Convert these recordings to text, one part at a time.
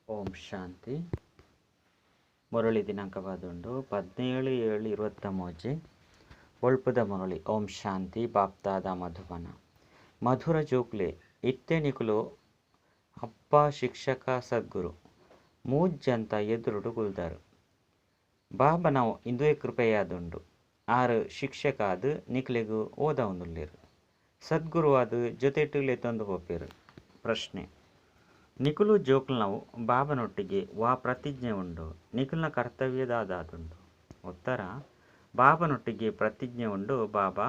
ಓಂ ಶಾಂತಿ. ಮುರಳಿ ದಿನಾಂಕವಾದುಂಡು 17/7/23. ಒಳ್ಪುದ ಮುರಳಿ. ಓಂ ಶಾಂತಿ. ಬಾಪ್ದಾದ ಮಧುಬನ. ಮಧುರ ಜೋಕ್ಲೆ ಇತ್ತೆ ನಿಕುಲು ಅಪ್ಪ ಶಿಕ್ಷಕ ಸದ್ಗುರು ಮೂಜಂತ ಎದುರುಡು ಕುಲ್ದರು. ಬಾಬನವು ಇಂದುವೆ ಕೃಪೆಯಾದುಂಡು. ಆರು ಶಿಕ್ಷಕ ಆದ್ ನಿಕ್ಲೆಗು ಓದವುಂದುಲ್ಲೆರು. ಸದ್ಗುರುವಾದ ಜೊತೆಟು ಲೆತ್ತೊಂದು ಪೋಪೆರು. ಪ್ರಶ್ನೆ: ನಿಕುಲು ಜೋಕ್ಲ್ನವು ಬಾಬನೊಟ್ಟಿಗೆ ವಾ ಪ್ರತಿಜ್ಞೆ ಉಂಡು? ನಿಕಲ್ನ ಕರ್ತವ್ಯ ದಾದಾದುಂಡು? ಉತ್ತರ: ಬಾಬನೊಟ್ಟಿಗೆ ಪ್ರತಿಜ್ಞೆ ಉಂಡು. ಬಾಬಾ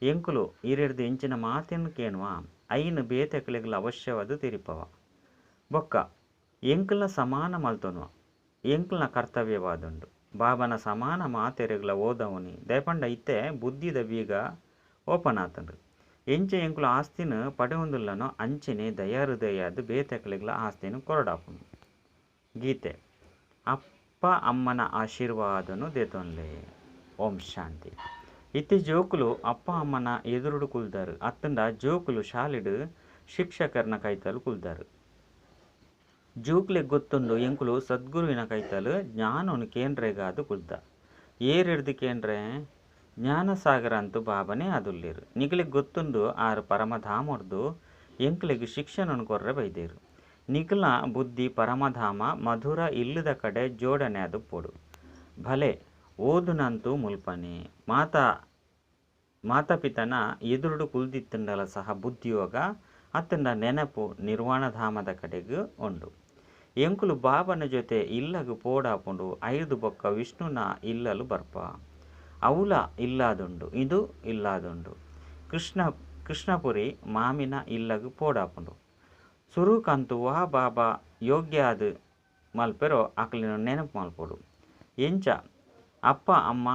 ಎಂಕುಲು ಈರೆಡ್ದು ಎಂಚಿನ ಮಾತೆನ್ ಕೇನುವ ಐನ್ ಬೇತೆಕ್ಲೆಗ್ಲ ಅವಶ್ಯವಾದ್ ತೆರಿಪವ ಬೊಕ್ಕ ಎಂಕಲ್ನ ಸಮಾನ ಮಲ್ತೊನುವ. ಎಂಕಲ್ನ ಕರ್ತವ್ಯವಾದುಂಡು ಬಾಬನ ಸಮಾನ ಮಾತೆರೆಗ್ಲ ಓದವುನಿ. ದಯಪಂಡ ಇತ್ತೆ ಬುದ್ಧಿದ ಬೀಗ ಓಪನ್ ಆತುಂಡು. ಎಂಚ ಎಂಕುಲು ಆಸ್ತಿನ ಪಡೆಯೊಂದುಲ್ಲನೋ ಅಂಚನೆ ದಯಾಹೃದಯಾದ್ ಬೇತೆಕ್ಲೆಗ್ಲ ಆಸ್ತಿನ ಕೊರಡಾಪುಂಡು. ಗೀತೆ: ಅಪ್ಪ ಅಮ್ಮನ ಆಶೀರ್ವಾದನು ದೇತೊನ್ಲೆ. ಓಂ ಶಾಂತಿ. ಇತ್ತೆ ಜೋಕುಲು ಅಪ್ಪ ಅಮ್ಮನ ಎದುರುಡು ಕುಲ್ದರು ಅತ್ತಂಡ ಜೋಕುಲು ಶಾಲೆಡ್ ಶಿಕ್ಷಕರ್ನ ಕೈತಲ್ ಕುಲ್ದರು. ಜೋಕ್ಲೆಗ್ ಗೊತ್ತುಂಡು ಎಂಕುಲು ಸದ್ಗುರುವಿನ ಕೈತಲ್ ಜ್ಞಾನೊನು ಕೇಂದ್ರೆಗಾದ್ ಕುಲ್ದ. ಏರೆಡ್ದ್ ಕೇಂದ್ರೆ? ಜ್ಞಾನಸಾಗರ ಅಂತೂ ಬಾಬನೇ ಆದುಲ್ಲೆರು. ನಿಕಲೆಗ್ ಗೊತ್ತುಂಡು ಆರು ಪರಮಧಾಮೊರ್ದು ಎಂಕ್ಲೆಗ್ ಶಿಕ್ಷಣನ್ ಕೊರ್ರೆ ಬೈದೆರು. ನಿಕಲ್ನ ಬುದ್ಧಿ ಪರಮಧಾಮ ಮಧುರ ಇಲ್ಲದ ಕಡೆ ಜೋಡಣೆ ಆದುಪ್ಪೊಡು. ಭಲೆ ಓದುನಂತೂ ಮುಲ್ಪನೆ. ಮಾತಾಪಿತನ ಎದುರುಡು ಕುಲ್ದಿತ್ತುಂಡಲ ಸಹ ಬುದ್ಧಿಯೋಗ ಅತ್ತಂಡ ನೆನಪು ನಿರ್ವಾಣಧಾಮದ ಕಡೆಗ್ ಉಂಡು. ಎಂಕುಲು ಬಾಬನ ಜೊತೆ ಇಲ್ಲಗ್ ಪೋಡಾಪುಂಡು. ಐದು ಬೊಕ್ಕ ವಿಷ್ಣುನ ಇಲ್ಲಲು ಬರ್ಪ. ಅವುಲ ಇಲ್ಲಾದುಂಡು, ಇಂದು ಇಲ್ಲಾದುಂಡು. ಕೃಷ್ಣಪುರಿ ಮಾಮಿನ ಇಲ್ಲಗ್ ಪೋಡಾಪುಂಡು. ಸುರುಕಂತು ವಾ ಬಾಬಾ ಯೋಗ್ಯ ಆದ್ ಮಲ್ಪೆರೋ ಅಕ್ಲೆನ್ ನೆನಪು ಮಲ್ಪೊಡು. ಎಂಚ ಅಪ್ಪ ಅಮ್ಮ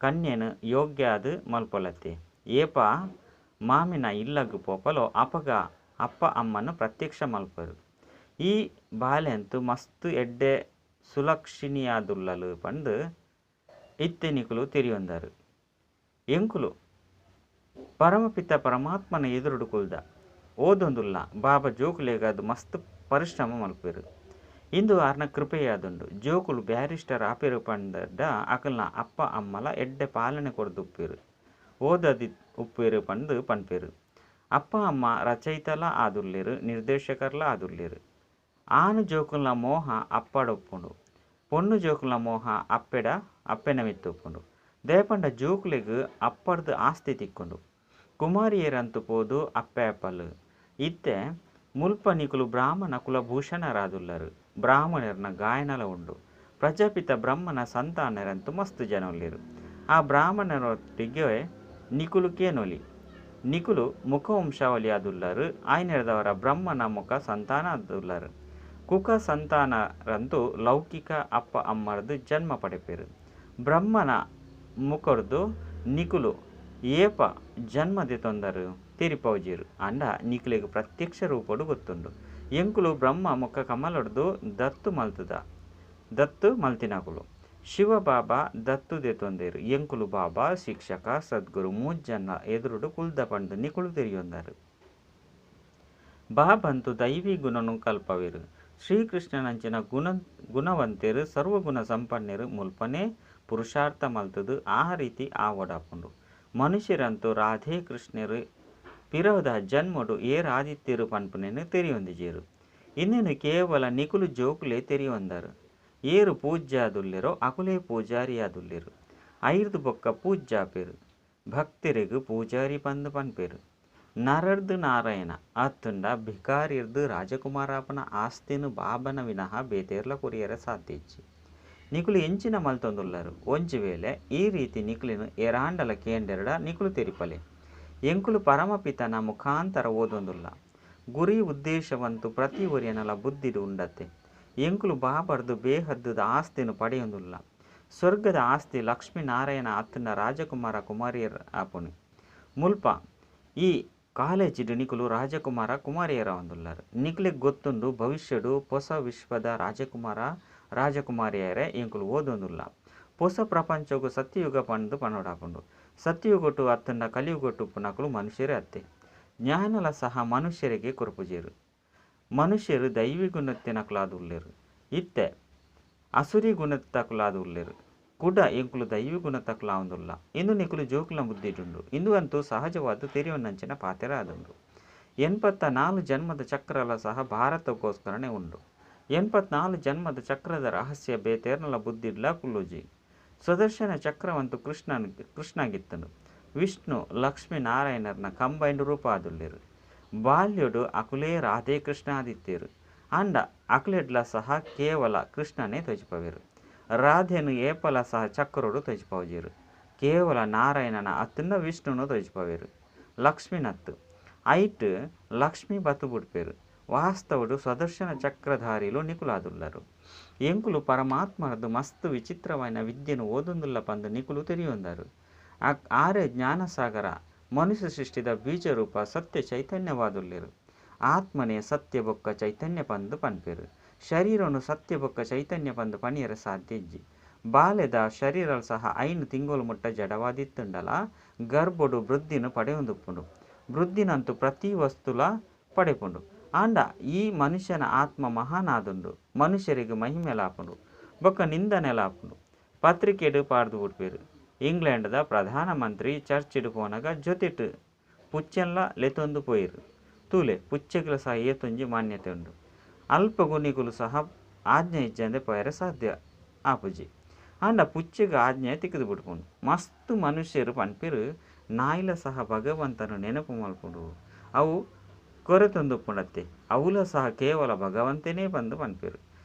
ಕನ್ಯೆನ್ ಯೋಗ್ಯ ಆದ್ ಮಲ್ಪೊಲತ್ತೆ. ಏಪ ಮಾಮಿನ ಇಲ್ಲಗ್ ಪೋಪಲೋ ಅಪಗ ಅಪ್ಪ ಅಮ್ಮನ ಪ್ರತ್ಯಕ್ಷ ಮಲ್ಪರು. ಈ ಬಾಲೆಂತು ಮಸ್ತ್ ಎಡ್ಡೆ ಸುಲಕ್ಷಿಣಿಯಾದುಲ್ಲಲು ಪಂದ್ ಇತ್ತೆ ನಿಕುಲು ತೆರಿಯೊಂದರು. ಎಂಕುಲು ಪರಮಪಿತ ಪರಮಾತ್ಮನ ಎದುರುಡು ಕುಲ್ದ ಓದೊಂದುಲ್ಲ. ಬಾಬಾ ಜೋಕುಲೆಗಾದ್ ಮಸ್ತ್ ಪರಿಶ್ರಮ ಮಲ್ಪೆರು. ಇಂದು ಆರ್ನ ಕೃಪೆಯಾದುಂಡು. ಜೋಕುಲು ಬ್ಯಾರಿಸ್ಟರ್ ಆಪೆರು ಪಂಡ ಅಕಲ್ನ ಅಪ್ಪ ಅಮ್ಮಲ ಎಡ್ಡೆ ಪಾಲನೆ ಕೊರ್ದುಪ್ಪೆರು, ಓದದಿ ಉಪ್ಪೆರು ಪಂದ್ ಪನ್ಪೆರು. ಅಪ್ಪ ಅಮ್ಮ ರಚಯಿತಲ ಆದುಲ್ಲೆರು, ನಿರ್ದೇಶಕರ್ಲ ಆದುಲ್ಲೆರು. ಆನು ಜೋಕುಲ್ನ ಮೋಹ ಅಪ್ಪಡ ಉಪ್ಪುಂಡು, ಪೊಣ್ಣು ಜೋಕುಲ್ನ ಮೋಹ ಅಪ್ಪೆನ ಮಿತ್ತ್ ಉಪ್ಪುಂಡು. ದಯಪಂಡ ಜೋಕುಲೆಗ್ ಅಪ್ಪಡ್ದು ಆಸ್ತಿ ತಿಕ್ಕುಂಡು. ಕುಮಾರಿಯರಂತು ಪೋದು ಅಪ್ಪೆ ಅಪ್ಪಲು. ಇತ್ತೆ ಮುಲ್ಪ ನಿಕುಲು ಬ್ರಾಹ್ಮಣ ಕುಲಭೂಷಣರಾದುಲ್ಲರು. ಬ್ರಾಹ್ಮಣರ್ನ ಗಾಯನಲ ಉಂಡು. ಪ್ರಜಾಪಿತ ಬ್ರಹ್ಮನ ಸಂತಾನರಂತು ಮಸ್ತ್ ಜನ ಉಲ್ಲೆರು. ಆ ಬ್ರಾಹ್ಮಣರೊಟ್ಟಿಗೆ ನಿಕುಲು ಕೇನೊಲಿ. ನಿಕುಲು ಮುಖವಂಶಾವಳಿ ಆದುಲ್ಲರು. ಆಯ್ನೆರ್ದವರ ಬ್ರಹ್ಮನ ಮುಖ ಸಂತಾನ ಆದುಲ್ಲರು. ಕುಕ ಸಂತಾನರಂತೂ ಲೌಕಿಕ ಅಪ್ಪ ಅಮ್ಮರ್ದು ಜನ್ಮ ಪಡೆಪೆರು. ಬ್ರಹ್ಮನ ಮುಖರ್ದು ನಿಕುಲು ಏಪ ಜನ್ಮ ದೆತೊಂದರು ತೆರಿಪೌಜೆರು. ಅಂಡ ನಿಕುಲೆಗ್ ಪ್ರತ್ಯಕ್ಷ ರೂಪೊಡು ಗೊತ್ತುಂಡು. ಎಂಕುಲು ಬ್ರಹ್ಮ ಮುಖ ಕಮಲೊಡ್ದು ದತ್ತು ಮಲ್ತಿನಕುಲು. ಶಿವ ಬಾಬಾ ದತ್ತು ದೆತೊಂದೆರು. ಎಂಕುಲು ಬಾಬಾ ಶಿಕ್ಷಕ ಸದ್ಗುರು ಮೂಜನ್ನ ಎದುರುಡು ಕುಲ್ದ ಪಂದ್ ನಿಕುಲು ತೆರಿಯೊಂದರು. ಬಾಬಂತು ದೈವಿ ಗುಣನು ಕಲ್ಪವೆರು. ಶ್ರೀಕೃಷ್ಣನಂಚಿನ ಗುಣವಂತೆರು ಸರ್ವಗುಣ ಸಂಪನ್ನೆರು ಮುಲ್ಪನೆ ಪುರುಷಾರ್ಥ ಮಲ್ತುದು ಆ ರೀತಿ ಆವಡಾಪುಂಡು. ಮನುಷ್ಯರಂತೂ ರಾಧೆ ಕೃಷ್ಣರು ಪಿರವದ ಜನ್ಮಡು ಏರಾದಿತ್ಯರು ಪನ್ಪುನೆನ್ ತೆರಿಯೊಂದಿಜೆರು. ಇಂದೆನ್ ಕೇವಲ ನಿಕುಲು ಜೋಕುಲೆ ತೆರಿಯೊಂದರು. ಏರು ಪೂಜ್ಯಾದುಲ್ಲೆರೋ ಅಕುಲೇ ಪೂಜಾರಿಯಾದುಲ್ಲೆರು. ಐರ್ದು ಬೊಕ್ಕ ಪೂಜ್ಯಾಪೆರು. ಭಕ್ತರೆಗ್ ಪೂಜಾರಿ ಪಂದ್ ಪನ್ಪೆರು. ನರರ್ದು ನಾರಾಯಣ ಅತ್ತಂಡ ಭಿಕಾರಿರ್ದು ರಾಜಕುಮಾರಾಪನ ಆಸ್ತಿನ ಬಾಬನ ವಿನಃ ಬೇತೇರ್ಲ ಕೊರಿಯರೆ ಸಾಧ್ಯ ಇಜ್ಜಿ. ನಿಕುಲು ಎಂಚಿನ ಮಲ್ತೊಂದುಲ್ಲರು. ಒಂಜಿ ವೇಳೆ ಈ ರೀತಿ ನಿಕುಲಿನ ಏರಾಂಡಲ ಕೇಂಡೆರಡ ನಿಕುಲು ತೆರಿಪಲೆ. ಎಂಕುಲು ಪರಮಪಿತನ ಮುಖಾಂತರ ಓದೊಂದುಲ್ಲ. ಗುರಿ ಉದ್ದೇಶವಂತು ಪ್ರತಿ ಒರಿಯನಲ ಬುದ್ಧಿಡು ಉಂಡತೆ. ಎಂಕುಲು ಬಾಬರ್ದು ಬೇಹದ್ದುದ ಆಸ್ತಿನ ಪಡೆಯೊಂದುಲ್ಲ. ಸ್ವರ್ಗದ ಆಸ್ತಿ ಲಕ್ಷ್ಮೀ ನಾರಾಯಣ ಅತ್ತಂಡ ರಾಜಕುಮಾರ ಕುಮಾರಿಯರ್ ಆಪುನಿ. ಮುಲ್ಪ ಈ ಕಾಲೇಜಿಡು ನಿಕುಲು ರಾಜಕುಮಾರ ಕುಮಾರಿಯರ ಒಂದುಲ್ಲರು. ನಿಕುಲೆಗ್ ಗೊತ್ತುಂಡು ಭವಿಷ್ಯಡು ಪೊಸ ವಿಶ್ವದ ರಾಜಕುಮಾರ ರಾಜಕುಮಾರಿಯರೇ ಎಂಕುಲು ಓದೊಂದುಲ್ಲ. ಪೊಸ ಪ್ರಪಂಚಗು ಸತ್ಯಯುಗ ಪಂದ್ ಪನೊಡಾಪುಂಡು. ಸತ್ಯಯುಗಟು ಅತ್ತಂಡ ಕಲಿಯುಗಟು ಉಪ್ಪುನಕುಲು ಮನುಷ್ಯರೇ ಅತ್ತೆ. ಜ್ಞಾನಲ ಸಹ ಮನುಷ್ಯರಿಗೆ ಕೊರ್ಪುಜೆರು. ಮನುಷ್ಯರು ದೈವಿ ಗುಣತ್ತಿನಕುಲಾದುಲ್ಲೆರು. ಇತ್ತೆ ಅಸುರಿ ಗುಣತಕುಲಾದ ಉಲ್ಲೇರು ಕುಡ ಎಂಕುಲು ದೈವಿ ಗುಣತಕುಲಾವುಂದುಲ್ಲ ಇಂದು ನಿಕುಲು ಜೋಕುಲ ಬುದ್ಧಿಡುಂಡು ಇಂದು ಅಂತೂ ಸಹಜವಾದ ತೆರೆಯೊನ್ನಂಚಿನ ಪಾತೆರ ಆದುಂಡು. 84 ಜನ್ಮದ ಚಕ್ರಲ ಸಹ ಭಾರತಕ್ಕೋಸ್ಕರನೇ ಉಂಡು. 84 ಜನ್ಮದ ಚಕ್ರದ ರಹಸ್ಯ ಬೇತೇರ್ನಲ ಬುದ್ಧಿಡ್ಲ ಕುಲ್ಲುಜಿ. ಸುದರ್ಶನ ಚಕ್ರವಂತು ಕೃಷ್ಣಗಿತ್ತನು. ವಿಷ್ಣು ಲಕ್ಷ್ಮೀ ನಾರಾಯಣರ್ನ ಕಂಬೈಂಡ್ ರೂಪ ಆದುಲ್ಲೇರು. ಬಾಲ್ಯಡು ಅಕುಲೇ ರಾಧೆ ಕೃಷ್ಣ ಆದಿತ್ತೇರು. ಅಂಡ ಅಕುಲೆಡ್ಲ ಸಹ ಕೇವಲ ಕೃಷ್ಣನೇ ತೋಜಿಪವೇರು. ರಾಧೆನು ಏಪಲ ಸಹ ಚಕ್ರಡು ತೋಜಿಪವಜೇರು. ಕೇವಲ ನಾರಾಯಣನ ಅತ್ತನ್ನ ವಿಷ್ಣುನು ತೋಜಿಪವೇರು. ಲಕ್ಷ್ಮೀನತ್ತು ಐಟ್ ಲಕ್ಷ್ಮೀ ಬತ್ತು ಬುಡ್ಪೇರು. ವಾಸ್ತವಡು ಸುದರ್ಶನ ಚಕ್ರಧಾರಿಲು ನಿಕುಲಾದುಲ್ಲರು. ಎಂಕುಲು ಪರಮಾತ್ಮರದು ಮಸ್ತ್ ವಿಚಿತ್ರವಾಯಿನ ವಿದ್ಯೆನು ಓದುಂದುಲ್ಲ ಪಂದು ನಿಕುಲು ತೆರಿಯೊಂದರು. ಆರೆ ಜ್ಞಾನಸಾಗರ ಮನುಷ್ಯ ಸೃಷ್ಟಿದ ಬೀಜರೂಪ ಸತ್ಯ ಚೈತನ್ಯವಾದುಲ್ಲೇರು. ಆತ್ಮನೇ ಸತ್ಯ ಬೊಕ್ಕ ಚೈತನ್ಯ ಪಂದು ಪನ್ಪೇರು. ಶರೀರನು ಸತ್ಯ ಬೊಕ್ಕ ಚೈತನ್ಯ ಪಂದು ಪಣಿಯರ ಸಾಧ್ಯ ಇಜ್ಜಿ. ಬಾಲ್ಯದ ಶರೀರ ಸಹ 5 ತಿಂಗಳು ಮುಟ್ಟ ಜಡವಾದಿತ್ತುಂಡಲ ಗರ್ಭಡು ವೃದ್ಧಿನ ಪಡೆಯೊಂದುಪ್ಪುಂಡು. ವೃದ್ಧಿನಂತೂ ಪ್ರತಿ ವಸ್ತುಲ ಪಡೆಪುಂಡು. ಆಂಡ ಈ ಮನುಷ್ಯನ ಆತ್ಮ ಮಹಾನಾದುಂಡು. ಮನುಷ್ಯರಿಗೆ ಮಹಿಮೆಲಾಪುಂಡು ಬೊಕ್ಕ ನಿಂದನೆಲಾಪುಂಡು. ಪತ್ರಿಕೆಡು ಪಾಡ್ದು ಬಿಡ್ಪೇರು. ಇಂಗ್ಲೆಂಡ್ದ ಪ್ರಧಾನಮಂತ್ರಿ ಚರ್ಚಿಡು ಪೋನಗ ಜೊತೆಟ್ ಪುಚ್ಚೆನ್ಲ ಲೆತೊಂದು ಪೋಯಿರು. ತೂಲೆ ಪುಚ್ಚೆಗ್ಲ ಸಹ ಏತೊಂಜಿ ಮಾನ್ಯತೆ ಉಂಡು. ಅಲ್ಪ ಗುಣಿಗಳು ಸಹ ಆಜ್ಞೆ ಇಜ್ಜಂದೆ ಪೋಯರೆ ಸಾಧ್ಯ ಆಪುಜಿ. ಆಂಡ ಪುಚ್ಚೆಗ್ ಆಜ್ಞೆ ತಿಕ್ಕದು ಬಿಡ್ಪುಂಡು. ಮಸ್ತ್ ಮನುಷ್ಯರು ಪನ್ಪೇರು ನಾಯಿಲ ಸಹ ಭಗವಂತನು ನೆನಪು ಮಲ್ಪುಂಡು. ಅವು ಕೊರೆತೊಂದುಪ್ಪುಂಡತ್ತೆ ಅವುಲ ಸಹ ಕೇವಲ ಭಗವಂತನೇ ಬಂದು ಪನ್ಪೇರು.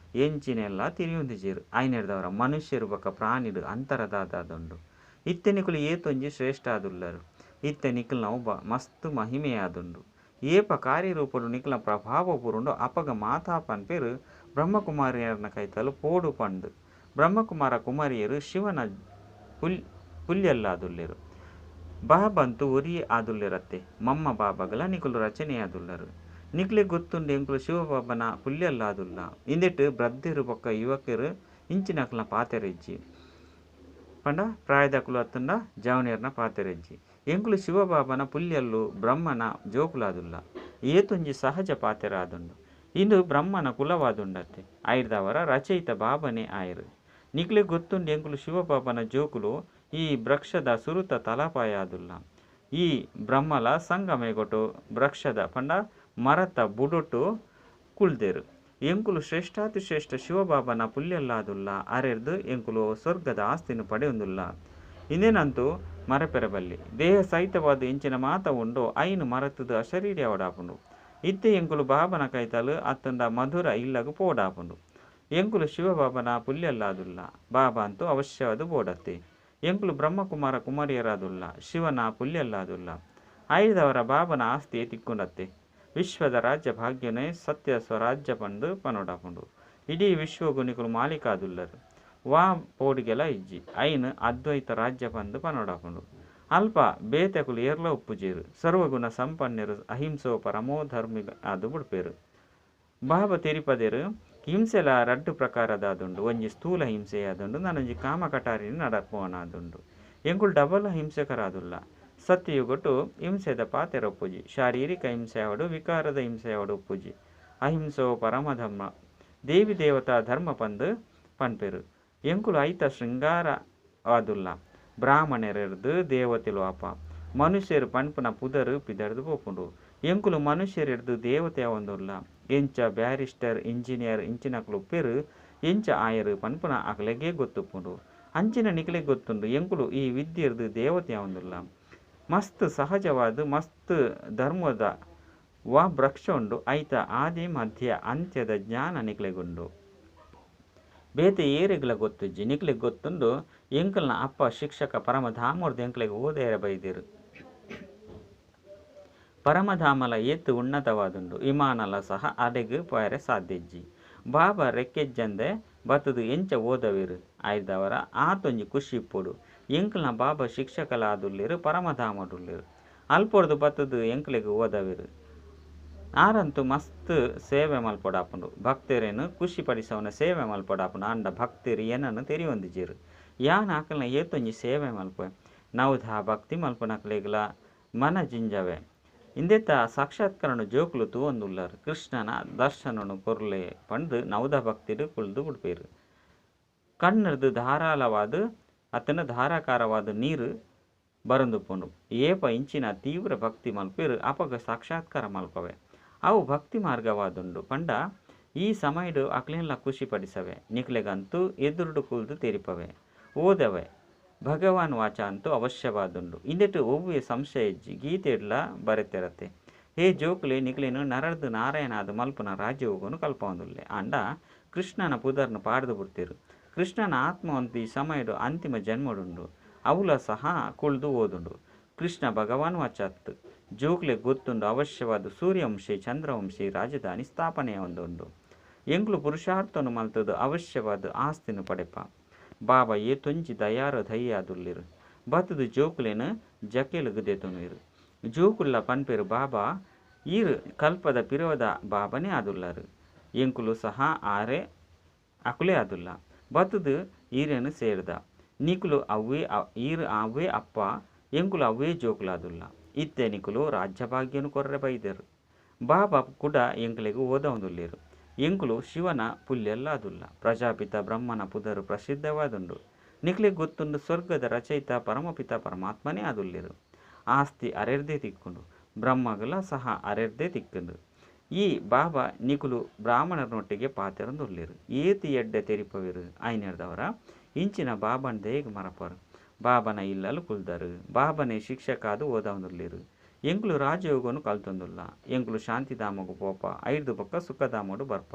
ಎಂಚಿನೆಲ್ಲ ತಿರಿಯೊಂದಿಜೇರು. ಐನೆಡ್ದವರ ಮನುಷ್ಯರು ಬೊಕ್ಕ ಪ್ರಾಣಿಡು ಅಂತರದಾದುಂಡು. ಇತ್ತೆ ನಿಕುಲು ಏತೊಂಜಿ ಶ್ರೇಷ್ಠ ಆದುಲ್ಲರು. ಇತ್ತೆ ನಿಕುಲು ನಾವು ಮಸ್ತ್ ಮಹಿಮೆಯಾದುಂಡು. ಏಪ ಕಾರ್ಯರೂಪಡು ನಿಕುಲ ಪ್ರಭಾವ ಪೂರುಂಡು ಅಪಗ ಮಾತಾ ಪನ್ಪೇರು ಬ್ರಹ್ಮಕುಮಾರಿಯರನ ಕೈತಲು ಪೋಡು ಪಂಡು. ಬ್ರಹ್ಮಕುಮಾರ ಕುಮಾರಿಯರು ಶಿವನ ಪುಲ್ಯಲ್ಲಾದುಲ್ಲೇರು. ಬಾಬಂತು ಒರಿ ಆದುಲ್ಲೇರತ್ತೆ. ಮಮ್ಮ ಬಾಬಗಲ ನಿಕುಲು ರಚನೆಯಾದುಲ್ಲರು. ನಿಕ್ಲೆ ಗೊತ್ತುಂಡು ಎಂಕುಲು ಶಿವಬಾಬನ ಪುಲ್ಯಲ್ಲಾದುಲ್ಲ. ಇಂದೆಟ್ ಬ್ರದ್ದಿರು ಬೊಕ್ಕ ಯುವಕರು ಇಂಚಿನಕ್ಲನ ಪಾತೆರೆಜ್ಜಿ ಪಂಡ ಪ್ರಾಯದಕುಲು ಅತ್ತಂಡ ಜವನಿಯರ್ನ ಪಾತೆರೆಜ್ಜಿ. ಎಂಕುಲು ಶಿವಬಾಬನ ಪುಲ್ಯಲ್ಲು ಬ್ರಹ್ಮನ ಜೋಕುಲಾದುಲ್ಲ. ಏತೊಂಜಿ ಸಹಜ ಪಾತೆರ ಆದುಂಡು. ಇಂದು ಬ್ರಹ್ಮನ ಕುಲವಾದುಂಡತ್ತೆ. ಐರ್ದವರ ರಚಯಿತ ಬಾಬನೇ ಆಯರು. ನಿಕ್ಲೆ ಗೊತ್ತುಂಡು ಎಂಕುಲು ಶಿವಬಾಬನ ಜೋಕುಲು ಈ ವೃಕ್ಷದ ಸುರುತ ತಲಪಾಯ ಆದುಲ್ಲ. ಈ ಬ್ರಹ್ಮಲ ಸಂಗಮೇಗೊಟ್ಟು ವೃಕ್ಷದ ಪಂಡ ಮರತ ಬುಡೊಟ್ಟು ಕುಳ್ದೇರು. ಎಂಕುಲು ಶ್ರೇಷ್ಠಾತಿಶ್ರೇಷ್ಠ ಶಿವಬಾಬನ ಪುಲ್ಯಲ್ಲಾದುಲ್ಲ. ಅರೆರ್ದು ಎಂಕುಲು ಸ್ವರ್ಗದ ಆಸ್ತಿನ ಪಡೆಯೊಂದುಲ್ಲ. ಇಂದೇನಂತೂ ಮರಪೆರಬಲ್ಲಿ ದೇಹ ಸಹಿತವಾದ ಇಂಚಿನ ಮಾತ ಉಂಡು ಐನು ಮರತದ ಅಶರೀರ ಅವಡಾಪುಂಡು. ಇತ್ತೆ ಎಂಕುಲು ಬಾಬನ ಕೈತಲು ಅತ್ತಂಡ ಮಧುರ ಇಲ್ಲಗು ಪೋಡಾಪುಂಡು. ಎಂಕುಲು ಶಿವಬಾಬನ ಪುಲ್ಯಲ್ಲಾದುಲ್ಲ. ಬಾಬಾ ಅಂತೂ ಅವಶ್ಯವಾದ ಬೋಡತ್ತೆ. ಎಂಕುಲು ಬ್ರಹ್ಮಕುಮಾರ ಕುಮಾರಿಯರಾದುಲ್ಲ. ಶಿವನ ಪುಲ್ಯಲ್ಲಾದುಲ್ಲ. ಐದವರ ಬಾಬನ ಆಸ್ತಿ ತಿಕ್ಕೊಂಡತ್ತೆ. ವಿಶ್ವದ ರಾಜ್ಯ ಭಾಗ್ಯನೇ ಸತ್ಯ ಸ್ವರಾಜ್ಯ ಪಂಡು ಪನೋಡಾಪುಂಡು. ಇಡೀ ವಿಶ್ವಗು ನಿಕುಲು ಮಾಲೀಕಾದುಲ್ಲರು. ವಾ ಪೋಡಿಗೆಲ ಇಜ್ಜಿ ಐನು ಅದ್ವೈತ ರಾಜ್ಯ ಪಂದು ಪನೋಡಾಪುಂಡು. ಅಲ್ಪ ಬೇತೆಕುಲು ಏರ್ಲ ಉಪ್ಪುಜೇರು. ಸರ್ವಗುಣ ಸಂಪನ್ನರು ಅಹಿಂಸೋ ಪರಮೋ ಧರ್ಮಿ ಆದು ಬಿಡ್ಪೇರು. ಬಾಬಾ ತೆರಿಪದೇರು ಹಿಂಸೆಲ ರಡ್ಡು ಪ್ರಕಾರದಾದುಂಡು. ಒಂಜಿ ಸ್ಥೂಲ ಹಿಂಸೆ ಆದುಂಡು, ನಾನೊಂಜಿ ಕಾಮಕಟಾರಿ ನಡಪೋನಾದುಂಡು. ಎಂಕುಲು ಡಬಲ್ ಹಿಂಸೆಕರಾದುಲ್ಲ. ಸತ್ಯಯುಗಟ್ಟು ಹಿಂಸೆದ ಪಾತೆರ ಉಪ್ಪುಜಿ. ಶಾರೀರಿಕ ಹಿಂಸೆ ಅವಡು ವಿಕಾರದ ಹಿಂಸೆ ಅವಡು ಉಪ್ಪುಜಿ. ಅಹಿಂಸೋ ಪರಮಧರ್ಮ ದೇವಿ ದೇವತಾ ಧರ್ಮ ಪಂದು ಪನ್ಪೇರು. ಎಂಕುಲು ಐತ ಶೃಂಗಾರ ಆದುಲ್ಲ. ಬ್ರಾಹ್ಮಣರೆರ್ದು ದೇವತೆಲು ಅಪ ಮನುಷ್ಯರು ಪನ್ಪುನ ಪುದರು ಪಿದರ್ದು ಪೋಪುಂಡು. ಎಂಕುಲು ಮನುಷ್ಯರೆರ್ದು ದೇವತೆ ಆವೊಂದುಲ್ಲ. ಎಂಚ ಬ್ಯಾರಿಸ್ಟರ್ ಇಂಜಿನಿಯರ್ ಇಂಚಿನಕುಲು ಉಪ್ಪೇರು ಎಂಚ ಆಯರು ಪನ್ಪುನ ಅಕಲೆಗೆ ಗೊತ್ತುಪ್ಪುಂಡು. ಅಂಚಿನ ನಿಕಲೆಗೆ ಗೊತ್ತುಂಡು ಎಂಕುಲು ಈ ವಿದ್ಯೆರ್ದು ದೇವತೆ ಆವೊಂದುಲ್ಲ. ಮಸ್ತ್ ಸಹಜವಾದ ಮಸ್ತ್ ಧರ್ಮದ ವಾ ವೃಕ್ಷ ಉಂಡು. ಐತ ಆದಿ ಮಧ್ಯ ಅಂತ್ಯದ ಜ್ಞಾನ ನಿಕ್ಲೆಗುಂಡು. ಬೇತೆ ಏರೆಗ್ಲ ಗೊತ್ತುಜ್ಜಿ. ನಿಕ್ಲೆಗ್ ಗೊತ್ತುಂಡು ಎಂಕಲ್ನ ಅಪ್ಪ ಶಿಕ್ಷಕ ಪರಮಧಾಮರ್ದು ಎಂಕ್ಲೆಗ್ ಓದೇರ ಬೈದಿರು. ಪರಮಧಾಮಲ ಏತು ಉನ್ನತವಾದುಂಡು. ವಿಮಾನಲ ಸಹ ಅಡೆಗ್ ಪೋಯರೆ ಸಾಧ್ಯ ಇಜ್ಜಿ. ಬಾಬಾ ರೆಕ್ಕೆಜ್ಜಂದೆ ಬತ್ತದು ಎಂಚ ಓದವಿರು ಆಯ್ದವರ ಆತೊಂಜಿ ಖುಷಿ ಇಪ್ಪೊಡು. ಎಂಕಲ್ನ ಬಾಬಾ ಶಿಕ್ಷಕಲಾದುಲ್ಲೇರು ಪರಮಧಾಮಡುಲ್ಲೇರು. ಅಲ್ಪೊರ್ದು ಬತ್ತದು ಎಂಕ್ಲೆಗ್ ಓದವಿರು. ಆರಂತೂ ಮಸ್ತ್ ಸೇವೆ ಮಲ್ಪೊಡಾಪುಂಡು. ಭಕ್ತರೇನು ಖುಷಿ ಪಡಿಸವನ ಸೇವೆ ಮಲ್ಪೊಡಾಪುಂಡು. ಆಂಡ ಭಕ್ತರು ಏನನ್ನು ತೆರಿಯೊಂದಿಜೇರು. ಯಾನ್ ಆಕಲ್ನ ಏತೊಂಜಿ ಸೇವೆ ಮಲ್ಪೆ ನೌಧ ಭಕ್ತಿ ಮಲ್ಪುನಕ್ಲೆಗ್ಲ ಮನ ಜಿಂಜವೆ. ಇಂದೆತ ಸಾಕ್ಷಾತ್ಕರಣ ಜೋಕುಲು ತೂವೊಂದುಲ್ಲರ್. ಕೃಷ್ಣನ ದರ್ಶನನು ಕೊರ್ಲೆ ಪಂದ್ ನವದ ಭಕ್ತಿಡ್ ಕುಲ್ದು ಬುಡ್ಪೆರ್. ಕಣ್ಣುರ್ದು ಧಾರಾಳವಾದ್ ಅತ್ತಂಡ ಧಾರಾಕಾರವಾದ್ ನೀರು ಬರೊಂದುಪ್ಪುಂಡು. ಏಪ ಇಂಚಿನ ತೀವ್ರ ಭಕ್ತಿ ಮಲ್ಪೆರ್ ಅಪಗ ಸಾಕ್ಷಾತ್ಕಾರ ಮಲ್ಪವೆ. ಅವು ಭಕ್ತಿ ಮಾರ್ಗವಾದುಂಡು ಪಂಡ ಈ ಸಮಯಡ್ ಅಕ್ಲೆನ್ಲ ಖುಷಿ ಪಡಿಸವೆ. ನಿಕ್ಲೆಗಂತೂ ಎದುರುಡು ಕುಲ್ದು ತೆರಿಪವೆ. ಓದವೆ. ಭಗವಾನ್ ವಾಚ ಅಂತೂ ಅವಶ್ಯವಾದುಂಡು. ಇಂದೆಟ್ ಒವ್ವೆ ಸಂಶಯ ಇಜ್ಜಿ. ಗೀತೆಡ್ಲ ಬರೆತೆರತೆ. ಹೇ ಜೋಕುಲೆ ನಿಕ್ಲೆನ್ ನರರ್ದ್ ನಾರಾಯಣಾದ್ ಮಲ್ಪುನ ರಾಜಯೋಗನು ಕಲ್ಪವೊಂದುಲ್ಲೆ. ಆಂಡ ಕೃಷ್ಣನ ಪುದರ್ನ್ ಪಾಡ್ದ್ ಬುಡ್ತೆರ್. ಕೃಷ್ಣನ ಆತ್ಮವಂತೂ ಈ ಸಮಯಡ್ ಅಂತಿಮ ಜನ್ಮಡುಂಡು. ಅವುಲ ಸಹ ಕುಲ್ದು ಓದುಂಡು. ಕೃಷ್ಣ ಭಗವಾನ್ ವಾಚಾತ್. ಜೋಕುಲೆಗ್ ಗೊತ್ತುಂಡು ಅವಶ್ಯವಾದ್ ಸೂರ್ಯವಂಶಿ ಚಂದ್ರವಂಶಿ ರಾಜಧಾನಿ ಸ್ಥಾಪನೆಯಾವೊಂದುಂಡು. ಎಂಕ್ಲು ಪುರುಷಾರ್ಥನು ಮಲ್ತುದು ಅವಶ್ಯವಾದ್ ಆಸ್ತಿನ ಪಡೆಪ. ಬಾಬಾ ಏತೊಂಜಿ ದಯಾರ ಧೈಯಾದುಲ್ಲೆರ್. ಬತ್ತುದು ಜೋಕುಲೆನ್ ಜಕ್ಕೆಲುಗು ದೆತೊನುವೆರ್. ಜೋಕುಲ್ಲ ಪನ್ಪೆರ್ ಬಾಬಾ ಈರ್ ಕಲ್ಪದ ಪಿರೋದ ಬಾಬನೇ ಆದುಲ್ಲರ್. ಎಂಕುಲು ಸಹ ಆರೆ ಅಕುಲೇ ಆದುಲ್ಲ. ಬತ್ತುದು ಈರೆನ್ ಸೇರ್ದ. ನಿಕುಲು ಅವ್ವೇ ಈರ್ ಅವ್ವೇ ಅಪ್ಪ ಎಂಕುಲು ಅವ್ವೇ ಜೋಕುಲಾದುಲ್ಲ. ಇತ್ತೆ ನಿಕುಲು ರಾಜ್ಯಭಾಗ್ಯನು ಕೊರ್ರೆ ಬೈದೆರ್. ಬಾಬಾ ಕುಡ ಎಂಕ್ಲೆಗ್ ಓದವೊಂದುಲ್ಲೆರ್. ಎಂಕುಲು ಶಿವನ ಪುಲ್ಯಲ್ಲಾದುಲ್ಲ. ಪ್ರಜಾಪಿತ ಬ್ರಹ್ಮನ ಪುದರ್ ಪ್ರಸಿದ್ಧವಾದುಂಡು. ನಿಕ್ಲೆಗ್ ಗೊತ್ತುಂಡು ಸ್ವರ್ಗದ ರಚಯಿತ ಪರಮಪಿತ ಪರಮಾತ್ಮನೇ ಆದುಲ್ಲೆರ್. ಆಸ್ತಿ ಅರೆರ್ದೇ ತಿಕ್ಕುಂಡು. ಬ್ರಹ್ಮಗಲ ಸಹ ಅರೆರ್ದೇ ತಿಕ್ಕುಂಡು. ಈ ಬಾಬಾ ನಿಕುಲು ಬ್ರಾಹ್ಮಣರನೊಟ್ಟಿಗೆ ಪಾತೆರೊಂದುಲ್ಲೆರ್. ಏತ್ ಎಡ್ಡೆ ತೆರಿಪವೆರ್ ಐನೆರ್ದವರ ಇಂಚಿನ ಬಾಬನ್ ದೇಗ್ ಮರಪರ್. ಬಾಬನ ಇಲ್ಲಲ್ ಕುಲ್ದರ್. ಬಾಬನೇ ಶಿಕ್ಷಕಾದ್ ಓದವೊಂದುಲ್ಲೆರ್. ಎಂಕುಲು ರಾಜಯೋಗನು ಕಲ್ತೊಂದುಲ್ಲ. ಎಂಕುಲು ಶಾಂತಿಧಾಮಗ್ ಪೋಪ. ಐರ್ದ್ ಬೊಕ್ಕ ಸುಖಧಾಮಡು ಬರ್ಪ.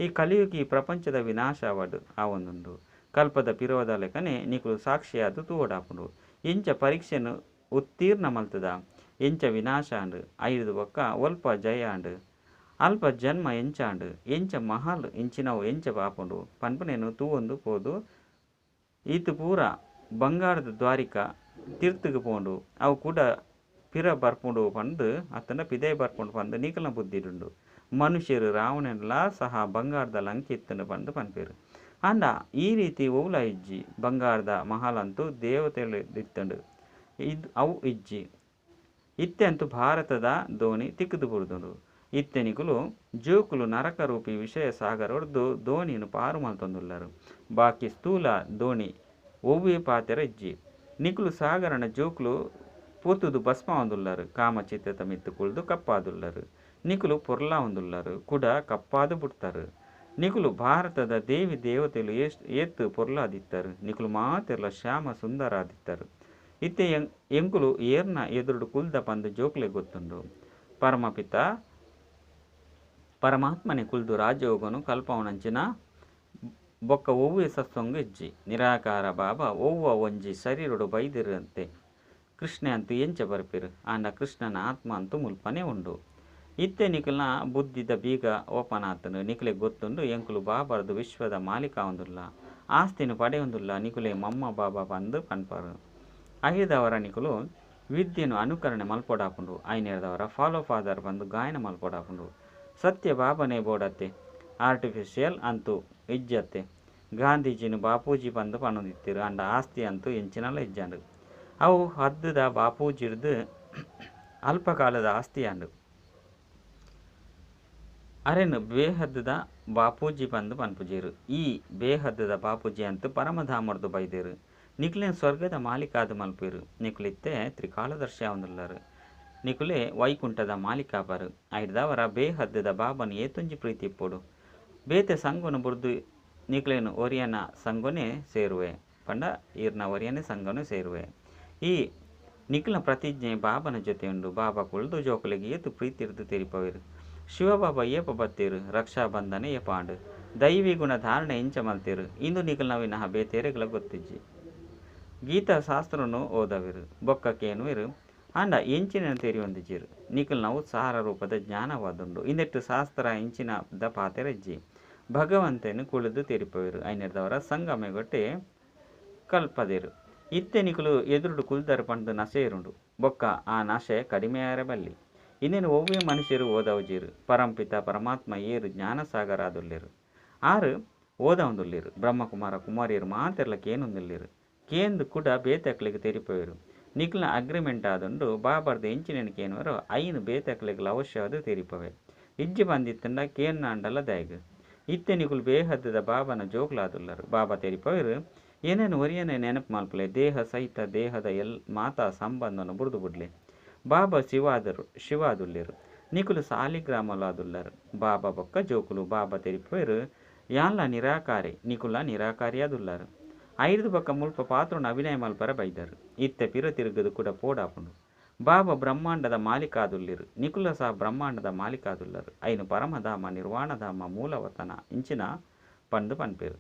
ಈ ಕಲಿಯುಗ ಈ ಪ್ರಪಂಚದ ವಿನಾಶ ಆವಡ್ ಆವೊಂದುಂಡು. ಕಲ್ಪದ ಪಿರೋದ ಲೆಕ್ಕನೆ ನಿಕುಲು ಸಾಕ್ಷಿಯಾದ್ ತೂವೊಡಾಪುಂಡು. ಇಂಚ ಪರೀಕ್ಷೆನ್ ಉತ್ತೀರ್ಣ ಮಲ್ತುದ. ಎಂಚ ವಿನಾಶ ಆಂಡ್. ಐರ್ದ್ ಬೊಕ್ಕ ಒಲ್ಪ ಜಯ ಆಂಡ್. ಅಲ್ಪ ಜನ್ಮ ಎಂಚಾಂಡ್. ಎಂಚ ಮಹಲ್ ಇಂಚಿನವು ಎಂಚ ಆಪುಂಡು ಪನ್ಪುನೆನ್ ತೂವೊಂದು ಪೋದು ಈತ್ ಪೂರ ಬಂಗಾರದ ದ್ವಾರಿಕ ತಿರ್ತುಗು ಪೋಂಡು. ಅವು ಕುಡ ಪಿರ ಬರ್ಪುಂಡು ಪಂದ್ ಅತ್ತಂಡ ಪಿದಯಿ ಬರ್ಪುಂಡು ಪಂದ್ ನಿಕಲ್ನ ಬುದ್ಧಿಡುಂಡು. ಮನುಷ್ಯರು ರಾವಣನ್ಲ ಸಹ ಬಂಗಾರದ ಲಂಕೆ ಇತ್ತುಂಡು ಪಂದ್ ಪನ್ಪೆರ್. ಆಂಡ ಈ ರೀತಿ ಒವ್ಲ ಇಜ್ಜಿ. ಬಂಗಾರದ ಮಹಲ್ ಅಂತೂ ದೇವತೆಲು ಇತ್ತುಂಡು. ಇದು ಅವು ಇಜ್ಜಿ. ಇತ್ತೆ ಅಂತೂ ಭಾರತದ ದೋಣಿ ತಿಕ್ಕುದು ಬುಡ್ದುಂಡು. ಇತ್ತೆ ನಿಕುಲು ಜೋಕುಲು ನರಕರೂಪಿ ವಿಷಯ ಸಾಗರೊರ್ದು ದೋಣಿನ್ ಪಾರು ಮಲ್ತೊಂದುಲ್ಲರ್. ಬಾಕಿ ಸ್ಥೂಲ ದೋಣಿ ಒವ್ವೇ ಪಾತೆರ ಇಜ್ಜಿ. ನಿಕುಲು ಸಾಗರನ ಜೋಕುಲು ಪೊತುದು ಭಸ್ಮ ಆವೊಂದುಲ್ಲರ್. ಕಾಮಚಿತ್ರದ ಮಿತ್ತ್ ಕುಲ್ದು ಕಪ್ಪಾದುಲ್ಲರ್. ನಿಕುಲು ಪೊರ್ಲಾವೊಂದುಲ್ಲರ್. ಕುಡ ಕಪ್ಪಾದ್ ಬುಡ್ತರ್. ನಿಕುಲು ಭಾರತದ ದೇವಿ ದೇವತೆಲು ಏತ್ ಪೊರ್ಲಾದಿತ್ತರ್. ನಿಕುಲು ಮಾತೆರ್ಲ ಶ್ಯಾಮ ಸುಂದರ ಆದಿತ್ತರ್. ಇತ್ತೆ ಎಂಕುಲು ಏರ್ನ ಎದುರುಡು ಕುಲ್ದ ಪಂದ್ ಜೋಕುಲೆಗ್ ಗೊತ್ತುಂಡು. ಪರಮಪಿತ ಪರಮಾತ್ಮನೆ ಕುಲ್ದು ರಾಜಯೋಗನು ಕಲ್ಪವನಂಚಿನ ಬೊಕ್ಕ ಒವ್ವೇ ಸತ್ಸಂಗ ಇಜ್ಜಿ. ನಿರಾಕಾರ ಬಾಬಾ ಒವ್ವ ಒಂಜಿ ಶರೀರಡು ಬೈದಿರಂತೆ. ಕೃಷ್ಣೆ ಅಂತೂ ಎಂಚ ಬರ್ಪೆರ್. ಆಂಡ ಕೃಷ್ಣನ ಆತ್ಮ ಅಂತೂ ಮುಲ್ಪನೇ ಉಂಡು. ಇತ್ತೆ ನಿಕಲ್ನ ಬುದ್ಧಿದ ಬೀಗ ಓಪನ್ ಆತುಂಡು. ನಿಕ್ಲೆಗ್ ಗೊತ್ತುಂಡು ಎಂಕುಲು ಬಾಬಾರ್ದು ವಿಶ್ವದ ಮಾಲೀಕ ಆವೊಂದುಲ್ಲ. ಆಸ್ತಿನ ಪಡೆಯೊಂದುಲ್ಲ. ನಿಕುಲೆ ಮಮ್ಮ ಬಾಬಾ ಪಂದ್ ಪನ್ಪರ್. ಐದವರ ನಿಕುಲು ವಿದ್ಯೆನು ಅನುಕರಣೆ ಮಲ್ಪೊಡಾಪುಂಡು. ಐನೆರ್ದವರ ಫಾಲೋ ಫಾದರ್ ಪಂದ್ ಗಾಯನ ಮಲ್ಪೊಡಾಪುಂಡು. ಸತ್ಯ ಬಾಬನೇ ಬೋಡತ್ತೆ. ಆರ್ಟಿಫಿಷಿಯಲ್ ಅಂತೂ ಇಜ್ಜತ್ತೆ. ಗಾಂಧೀಜಿನ ಬಾಪೂಜಿ ಪಂದ್ ಪನೊಂದಿತ್ತೆರ್. ಆಂಡ ಆಸ್ತಿ ಅಂತೂ ಎಂಚಿನಲ ಇಜ್ಜಾಂಡ್. ಅವು ಹದ್ದುದ ಬಾಪೂಜಿರ್ದ್ ಅಲ್ಪ ಕಾಲದ ಆಸ್ತಿ ಆಂಡ್. ಅರೆನ್ ಬೇಹದ್ದುದ ಬಾಪೂಜಿ ಪಂದ್ ಪನ್ಪುಜೆರ್. ಈ ಬೇಹದ್ದುದ ಬಾಪೂಜಿ ಅಂತು ಪರಮಧಾಮರ್ದು ಬೈದೆರ್. ನಿಕ್ಲೆನ್ ಸ್ವರ್ಗದ ಮಾಲೀಕಾದ್ ಮಲ್ಪೆರ್. ನಿಕುಲು ಇತ್ತೆ ತ್ರಿಕಾಲದರ್ಶಿ ಆವೊಂದುಲ್ಲರ್. ನಿಕುಲೇ ವೈಕುಂಠದ ಮಾಲೀಕಾಪರ್. ಐರ್ದವರ ಬೇಹದ್ದುದ ಬಾಬನ್ ಏತೊಂಜಿ ಪ್ರೀತಿ ಇಪ್ಪೊಡು. ಬೇತೆ ಸಂಗೊನು ಬುಡ್ದು ನಿಕ್ಲೆನ್ ಒರಿಯನ ಸಂಗೊನೇ ಸೇರುವೆ. ಪಂಡ ಈರ್ನ ಒರಿಯನೇ ಸಂಗೊನೇ ಸೇರುವೆ. ಈ ನಿಕ್ಲೆನ ಪ್ರತಿಜ್ಞೆ ಬಾಬನ ಜೊತೆ ಉಂಡು. ಬಾಬಾ ಕುಲ್ದು ಜೋಕುಲೆಗ್ ಏತ್ ಪ್ರೀತಿರ್ದ್ ತೆರಿಪವೆರ್. ಶಿವಬಾಬಾ ಏಪ ಬತ್ತೆರ್. ರಕ್ಷಾಬಂಧನ ಏಪ ಆಂಡ್. ದೈವಿ ಗುಣ ಧಾರಣೆ ಎಂಚ ಮಲ್ತೆರ್. ಇಂದು ನಿಕಲ್ನ ವಿನಃ ಬೇತೆರೆಗ್ಲ ಗೊತ್ತಿಜ್ಜಿ. ಗೀತಾ ಶಾಸ್ತ್ರನು ಓದವೆರ್. ಬೊಕ್ಕ ಕೇನುವೆರ್. ಆಂಡ ಎಂಚಿನ ತೆರಿಯೊಂದಿಜ್ಜೆರ್. ನಿಕಲ್ನವು ಸಾರ ರೂಪದ ಜ್ಞಾನವಾದುಂಡು. ಇಂದೆಟ್ ಶಾಸ್ತ್ರ ಇಂಚಿನ ದ ಪಾತೆರ ಇಜ್ಜಿ. ಭಗವಂತನ ಕುಳಿದು ತೆರಿಪವೆರ್. ಐನೆರ್ದವರ ಸಂಗಮಗೊಟ್ಟೆ ಕಲ್ಪದೆರ್. ಇತ್ತೆ ನಿಕುಲು ಎದುರುಡು ಕುಲ್ದರ್ ಪಂದ್ ನಶೆ ಏರುಂಡು. ಬೊಕ್ಕ ಆ ನಶೆ ಕಡಿಮೆ ಆಯೆರೆ ಬಲ್ಲಿ. ಇಂದೆನ್ ಒವ್ವೇ ಮನುಷ್ಯರು ಓದವುಜೆರ್. ಪರಂಪಿತ ಪರಮಾತ್ಮ ಏರ್ ಜ್ಞಾನಸಾಗರ ಆದುಲ್ಲೆರ್. ಆರ್ ಓದವೊಂದುಲ್ಲೆರ್. ಬ್ರಹ್ಮಕುಮಾರ ಕುಮಾರಿಯರು ಮಾತೆರ್ಲ ಕೇನೊಂದುಲ್ಲೆರ್. ಕೇಂದ್ ಕುಡ ಬೇತೆ ಅಕ್ಲೆಗ್ ತೆರಿಪವೆರ್. ನಿಕ್ಲೆನ ಅಗ್ರಿಮೆಂಟ್ ಆದುಂಡು. ಬಾಬರ್ದ್ ಎಂಚಿನೆನ್ ಕೇನುವೆರೋ ಐನ್ ಬೇತೆಕ್ಲೆಗ್ಲ ಅವಶ್ಯವಾದ್ ತೆರಿಪಾವೆ. ಇಜ್ಜಿ ಪಂದಿತ್ತ್ಂಡ ಕೇನ್ನಾಂಡಲ ದಾಯೆಗ್? ಇತ್ತೆ ನಿಕುಲು ಬೇಹದ್ದ ಬಾಬನ ಜೋಕುಲಾದುಲ್ಲರ್. ಬಾಬಾ ತೆರಿಪಾವೆರ್, ಎನನ್ ಒರಿಯನೇ ನೆನಪು ಮಲ್ಪುಲೆ. ದೇಹ ಸಹಿತ ದೇಹದ ಎಲ್ ಮಾತಾ ಸಂಬಂಧನ್ ಬುಡ್ದು ಬುಡ್ಲೆ. ಬಾಬಾ ಶಿವಾದರು ಶಿವಾದುಲ್ಲೆರ್. ನಿಕುಲು ಸಾಲಿಗ್ರಾಮಲಾದುಲ್ಲರ್. ಬಾಬಾ ಬೊಕ್ಕ ಜೋಕುಲು. ಬಾಬಾ ತೆರಿಪಾವೆರ್, ಯಾನ್ಲ ನಿರಾಕಾರಿ ನಿಕುಲ್ಲ ನಿರಾಕಾರಿಯಾದುಲ್ಲರ್. ಐರ್ದ್ ಬೊಕ್ಕ ಮುಲ್ಪ ಪಾತ್ರನ್ ಅಭಿನಯ ಮಲ್ಪರೆ ಬೈದರ್. ಇತ್ತೆ ಪಿರ ತಿರುಗುದು ಕುಡ ಪೋಡಾಪುಂಡು. ಬಾಬಾ ಬ್ರಹ್ಮಾಂಡದ ಮಾಲೀಕ ಆದುಲ್ಲೆರ್. ನಿಕುಲ ಸಹ ಬ್ರಹ್ಮಾಂಡದ ಮಾಲೀಕ ಆದುಲ್ಲರ್. ಐನ್ ಪರಮಧಾಮ ನಿರ್ವಾಣಧಾಮ ಮೂಲವತನ ಇಂಚಿನ ಪಂದ್ ಪನ್ಪೆರ್.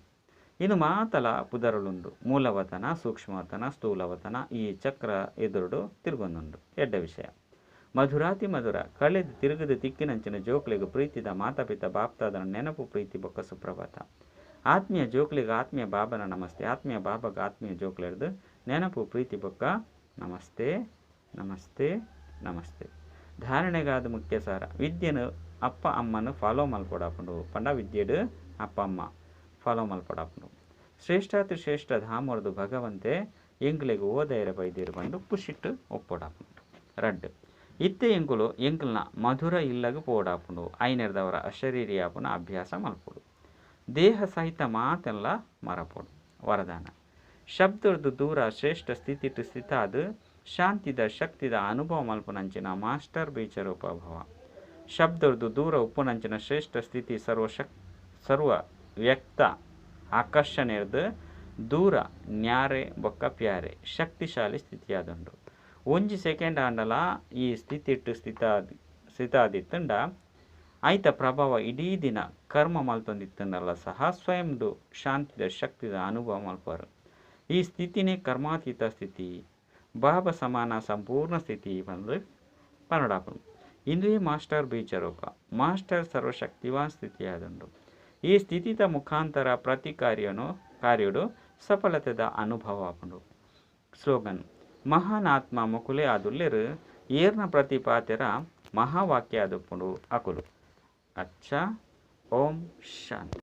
ಇಂದು ಮಾತಲ ಪುದರುಲುಂಡು. ಮೂಲವತನ ಸೂಕ್ಷ್ಮವತನ ಸ್ಥೂಲವತನ ಈ ಚಕ್ರ ಎದುರುಡು ತಿರುಗೊಂದುಂಡು. ಎಡ್ಡೆ ವಿಷಯ. ಮಧುರಾತಿ ಮಧುರ ಕಳೆದ್ ತಿರುಗುದು ತಿಕ್ಕಿನಂಚಿನ ಜೋಕ್ಲೆಗ್ ಪ್ರೀತಿದ ಮಾತಾಪಿತ ಬಾಪ್ತಾದನ ನೆನಪು ಪ್ರೀತಿ ಬೊಕ್ಕ ಸುಪ್ರಭಾತ. ಆತ್ಮೀಯ ಜೋಕ್ಲೆಗ್ ಆತ್ಮೀಯ ಬಾಬನ ನಮಸ್ತೆ. ಆತ್ಮೀಯ ಬಾಬಾಗ ಆತ್ಮೀಯ ಜೋಕ್ಲೆರ್ದ್ ನೆನಪು ಪ್ರೀತಿ ಬೊಕ್ಕ ನಮಸ್ತೆ ನಮಸ್ತೆ ನಮಸ್ತೆ. ಧಾರಣೆಗಾದ ಮುಖ್ಯ ಸಾರ. ವಿದ್ಯೆನ್ ಅಪ್ಪ ಅಮ್ಮನ ಫಾಲೋ ಮಲ್ಪೊಡಾಪುಂಡು. ಪಂಡ ವಿದ್ಯೆಡ್ ಅಪ್ಪ ಅಮ್ಮ ಫಾಲೋ ಮಲ್ಪೊಡಾಪುಂಡು. ಶ್ರೇಷ್ಠಾತಿ ಶ್ರೇಷ್ಠ ಧಾಮರ್ದು ಭಗವಂತೆ ಎಂಕ್ಲೆಗ್ ಓದೈರ ಬೈದೇರ್ ಪಂದ್ ಖುಷಿಟ್ ಒಪ್ಪೊಡಾಪುಂಡು. ರಡ್ಡ್ ಇತ್ತೆ ಎಂಕುಲು ಎಂಕಲ್ನ ಮಧುರ ಇಲ್ಲಗ್ ಪೋಡಾಪುಂಡು. ಐನೆರ್ದವರ ಅಶರೀರಿ ಆಪುನ ಅಭ್ಯಾಸ ಮಲ್ಪೊಡು. ದೇಹ ಸಹಿತ ಮಾತೆಲ್ಲ ಮರಪೊಡು. ವರದಾನ. ಶಬ್ದರ್ದು ದೂರ ಶ್ರೇಷ್ಠ ಸ್ಥಿತಿಟ್ ಸ್ಥಿತಾದ್ ಶಾಂತಿದ ಶಕ್ತಿದ ಅನುಭವ ಮಲ್ಪುನಂಚಿನ ಮಾಸ್ಟರ್ ಬೀಜರೂಪ ಭವ. ಶಬ್ದರ್ದು ದೂರ ಉಪ್ಪುನಂಚಿನ ಶ್ರೇಷ್ಠ ಸ್ಥಿತಿ ಸರ್ವ ಸರ್ವ ವ್ಯಕ್ತ ಆಕರ್ಷಣೆರ್ದ್ ದೂರ ನ್ಯಾರೆ ಬೊಕ್ಕ ಪ್ಯಾರೆ ಶಕ್ತಿಶಾಲಿ ಸ್ಥಿತಿಯಾದುಂಡು. ಒಂಜಿ ಸೆಕೆಂಡ್ ಆಂಡಲ ಈ ಸ್ಥಿತಿಟ್ ಸ್ಥಿತಾದ್ ಸ್ಥಿತಾದಿತ್ತುಂಡ ಐತ ಪ್ರಭಾವ ಇಡೀ ದಿನ ಕರ್ಮ ಮಲ್ತೊಂದಿತ್ತುಂಡಲ ಸಹ ಸ್ವಯಂಡು ಶಾಂತಿದ ಶಕ್ತಿದ ಅನುಭವ ಮಲ್ಪುವರು. ಈ ಸ್ಥಿತಿನೇ ಕರ್ಮಾತೀತ ಸ್ಥಿತಿ. ಬಾಬಾ ಸಮಾನ ಸಂಪೂರ್ಣ ಸ್ಥಿತಿ ಪಂದ್ ಪನೊಡಾಪುಂಡು. ಇಂದುವೇ ಮಾಸ್ಟರ್ ಬೀಜರೂಪ. ಮಾಸ್ಟರ್ ಸರ್ವಶಕ್ತಿವಾನ್ ಸ್ಥಿತಿಯಾದುಂಡು. ಈ ಸ್ಥಿತಿತ ಮುಖಾಂತರ ಪ್ರತಿ ಕಾರ್ಯನು ಕಾರ್ಯಡು ಸಫಲತೆದ ಅನುಭವ ಆಪುಂಡು. ಸ್ಲೋಗನ್. ಮಹಾನ್ ಆತ್ಮ ಮೊಕುಲೇ ಆದುಲ್ಲೆರ್. ಏರ್ನ ಪ್ರತಿ ಪಾತೆರ ಮಹಾವಾಕ್ಯ ಆದುಪ್ಪುಂಡು ಅಕುಲು. ಅಚ್ಚ. ಓಂ ಶಾಂತಿ.